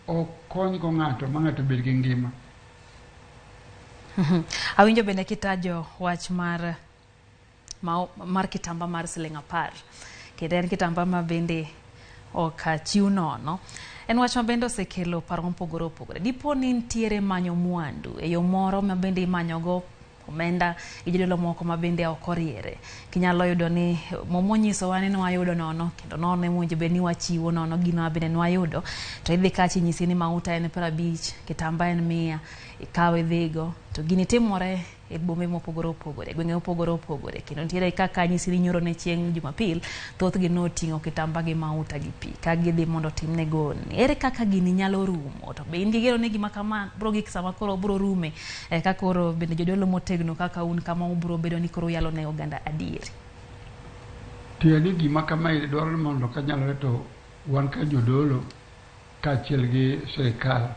Ok kony go ng'ato ma ng'ato bed gi ngima. Awinjo bende kitajo wach mar mar kitamba mar siling 10, kendo en kitamba ma bende ok chiw nono. En wach ma bende osekelo paro mopogore opogore. Dipo ni nitiere manyo mwandu e yo moro ma bende imanyogo omenda gi jodolo moko ma bende ok oriere. Kinyalo yudo ni momo nyisowa ni nwayudo nono, kendo nono emowinjo bed ni wachiwo nono gino ma bende nwayudo, to idhi kacha inyisi ni mauta en 50, kitamba en 100, ikaw idhigo. To gini timore e bombe mopogore opogore, gwenge mopogore opogore, kendo nitiere kaka nyisi ni nyoro ne chieng' Jumapil, thothgi noting'o kitamba gi mauta gi pi ka gidhi mondo otimne goni. Ere kaka gini nyalo rumo? To be in gi geno ni gima kama biro gik sama koro biro rume, ka koro bende jodolo motegno kaka un kama ubiro bedo ni koro uyalo ne oganda adieri? Tiende ni gima kamae dwaro ni mondo kanyalore to wan ka jodolo kaachiel gi sirikal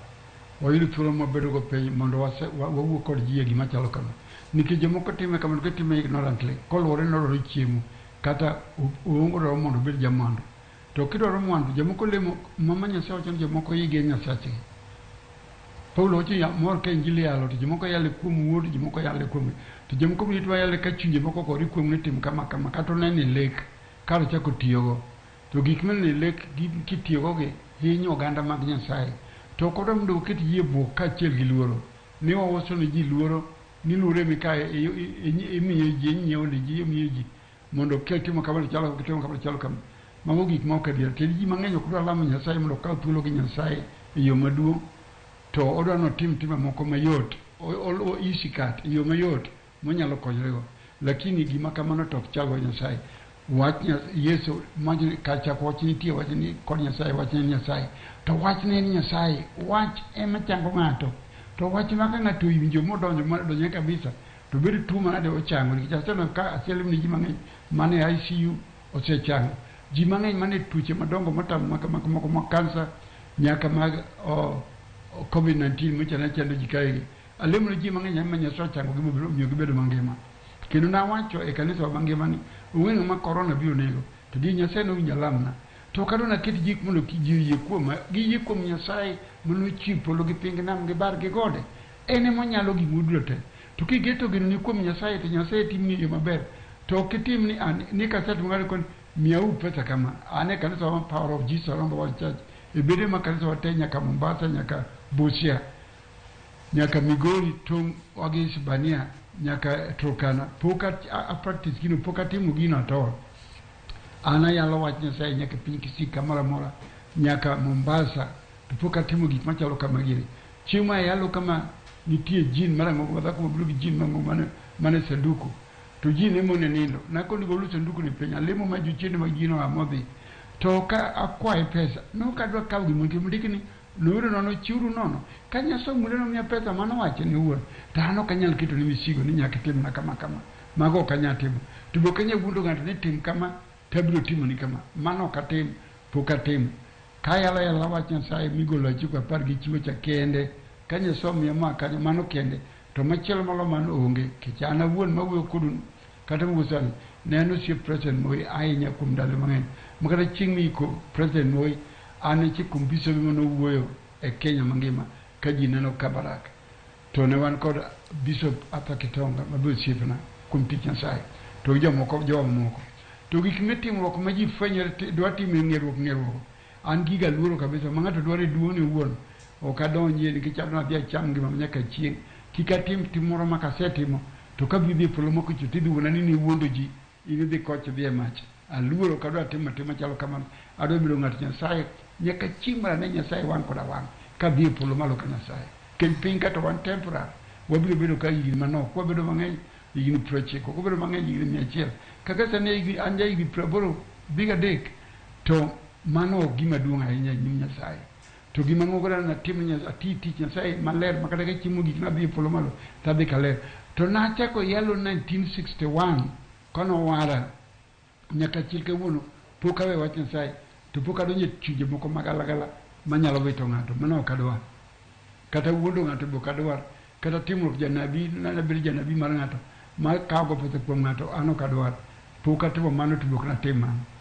wayud thuolo mabedo go piny mondo wawuo kod ji e gima chalo kama. Nikech jomoko time kamano, gitime ignorantly, koluwore ni odwaro chiemo kata odwaro mondo obed jamwandu. To kidwaro mwandu, jomoko lemo, mama Nyasaye wacho ni jomoko igi e Nyasachgi. Paulo wacho ni mor ka injili yalo, to jomoko yale kuom wuond, jomoko yale kuom, to jomoko bende yale ka chunje moko okore kuom ni tim kama kama, kata oneno e lek kar ochako tiyogo. To gik mineno e lek kitiyogo gi hinyo oganda mag Nyasaye. To ok odwa mondo waket ji e bwok kaachiel gi luoro. Ni wauso ne ji luoro, ni luoro ema ikawe imiyo ji, inyiewo ne ji, imiyo ji mondo kitimo kama to chalo kitimo kama to chalo kama. Mago gik ma ok adier. Kendo ji mang'eny ok dwa lamo Nyasaye mondo okaw thuolo gi Nyasaye e yo maduong', to odwa ni otim timbe moko mayot, easy cut, e yo mayot monyalo konyorego. Lakini gima kamano to ok chal go Nyasaye. Wach Yesu wacho ni kachak wach nitie, wach ni kod Nyasaye, wach ne en Nyasaye. To wach ne en Nyasaye. Wach ema chango ng'ato. To wach ma ka ng'ato owinjo modonjo modonjo kabisa, to bedo tuo manade ochango. Nikech aseneno ka aselemo ne ji mang'eny mane ICU osechango. Ji mang'eny mane tuoche madongo motamo moko mag kansa nyaka mag COVID-19 mochano chando ji kaegi. Alemo ne ji mang'eny ma Nyasaye ochango gi omiyo gibedo mangima. Kendo nawacho e kanisa wa mangima ni onge ng'ama korona biro nego. To di Nyasaye nowinjo alamna. To ok adwa naket ji mondo ji oyie kuoma. Giyie kuom Nyasaye manochwe polo gi piny gi nam gi bar gi gode. En ema onyalo gik duto te. To kigeto genoni kuom Nyasaye to Nyasaye timni e yo maber. To ok itim ni an ni kasetimo ng'ato koni miyauru pesa kama. An e kanisa wa Power of Jesus Around the World Church. E bede ma kanisa wa te nyaka Mombasa nyaka Busia nyaka Migori tong' wagi Isebania nyaka Turkana. Pok a practice gino, pok atimo gino at all. An ayalo wach Nyasaye nyaka piny Kisii kamoro amora nyaka Mombasa to pok atimo gik machalo kama gini. Chieng' ma ayalo kama nitie jin marang'ongo madhako mabiro gi jin mang'ongo mane sanduku. To jin ne mone nindo. Nakoni golo sanduku ni piny. Alemo ma jochiende mag jin oa modhi. To ka akwaye pesa, nok adwa kawo gimoro nikech mondiki ni noyudo nono, chiwuru nono. Ka Nyasaye omule nomiya pesa mano wachne owuon. To an ok anyal ketone misigo ni nyaka itimna kama kama. Mago ok anyal timo. To be ok anyal wuondo ng'ato ni tim kama to abiro timoni kama. Mano ok atim, pok atimo. Ka ayalo ayala wach Nyasaye migolo achiko 10 gi chiwo cha kende. Ka Nyasaye omiya moa kanyo mano kende. To machielo molo mano onge. Nikech an awuon mawuoyo kodu kata mawuoyo sani, ne an osiep President Moi ahinya kuom ndalo mang'eny. Ma kata chieng' miyiko President Moi, an e chief kuom bishobe manowuoyo e Kenya mangima ka ji neno Kabarak. To ne wan kod Bishop Arthur Kitonga ma be osiepna kuom tich Nyasaye. To gi jomoko, jowa mamoko. To gik mitimruok ma ji fwenyore dwa timo e ng'eruok ng'eruok. An giga luoro kabisa ma ng'ato dwaro e duong'ne owuon. Ok adonjie nikech adwa nadhi acham ngima ma nyaka chieng'. Kik atim tim moro ma kasetimo to kabiro dhi e polo makocho tidhi wuona ni niwuondo ji, in idhi koch idhi e mach. Aluoro ok adwa timo tim machalo kamano. Adwa bedo ng'at Nyasaye nyaka chieng' mar ane Nyasaye wang' koda wang' kadhi e polo malo ka Nyasaye. Nikech piny ka to wan temporary, wabiro bedo ka higni manok, kwabedo mang'eny higni 90, kwabedo mang'eny higni 100. Kaka sani an ja higni 83 to mano ok gima duong' ahinya e nyim Nyasaye. To gima ng'ongo natim ati tich Nyasaye maler makata ka chiemo gik nadhi e polo malo tadhi kaler. To nachako yalo 1961 kanowara nyaka chil kawuono pok awe wach Nyasaye to pok adonjo e chunje moko magalagala manyalo wito ng'ato, mano ok adwar. Kata wuondo ng'ato be ok adwar. Kata timruok janabi, nabedo janabi mar ng'ato ma kawo go pesa kuom ng'ato an ok adwar. Pok atimo mano to be ok natim mano.